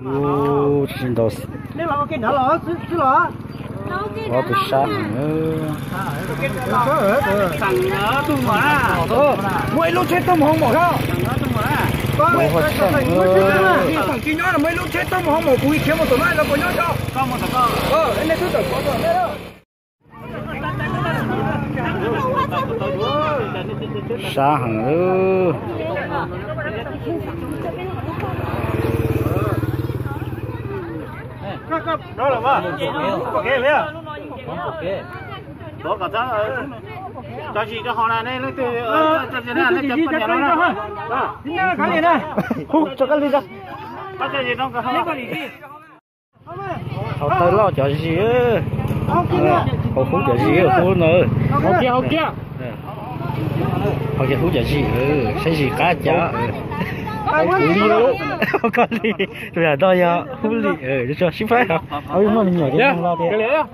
Ub, tsis ntau. Ob tug sab heev. Muaj ib lub tsheb tuaj mus hoo maum. Muaj ib lub tsheb tuaj mus hoo maum, kuv khiav mus tom no los koj nyob tso. Sab heev. Hub, tso kab li. Hauv taw loj cov zis. Hauv hub cov zis, hub no. Hauv kiag, hauv kiag. Hauv kiag hub cov zis, saib zis qab cas. Koj li, tus yam no yog hub li, tso sib faib os. Muaj me nyuam ces los tias.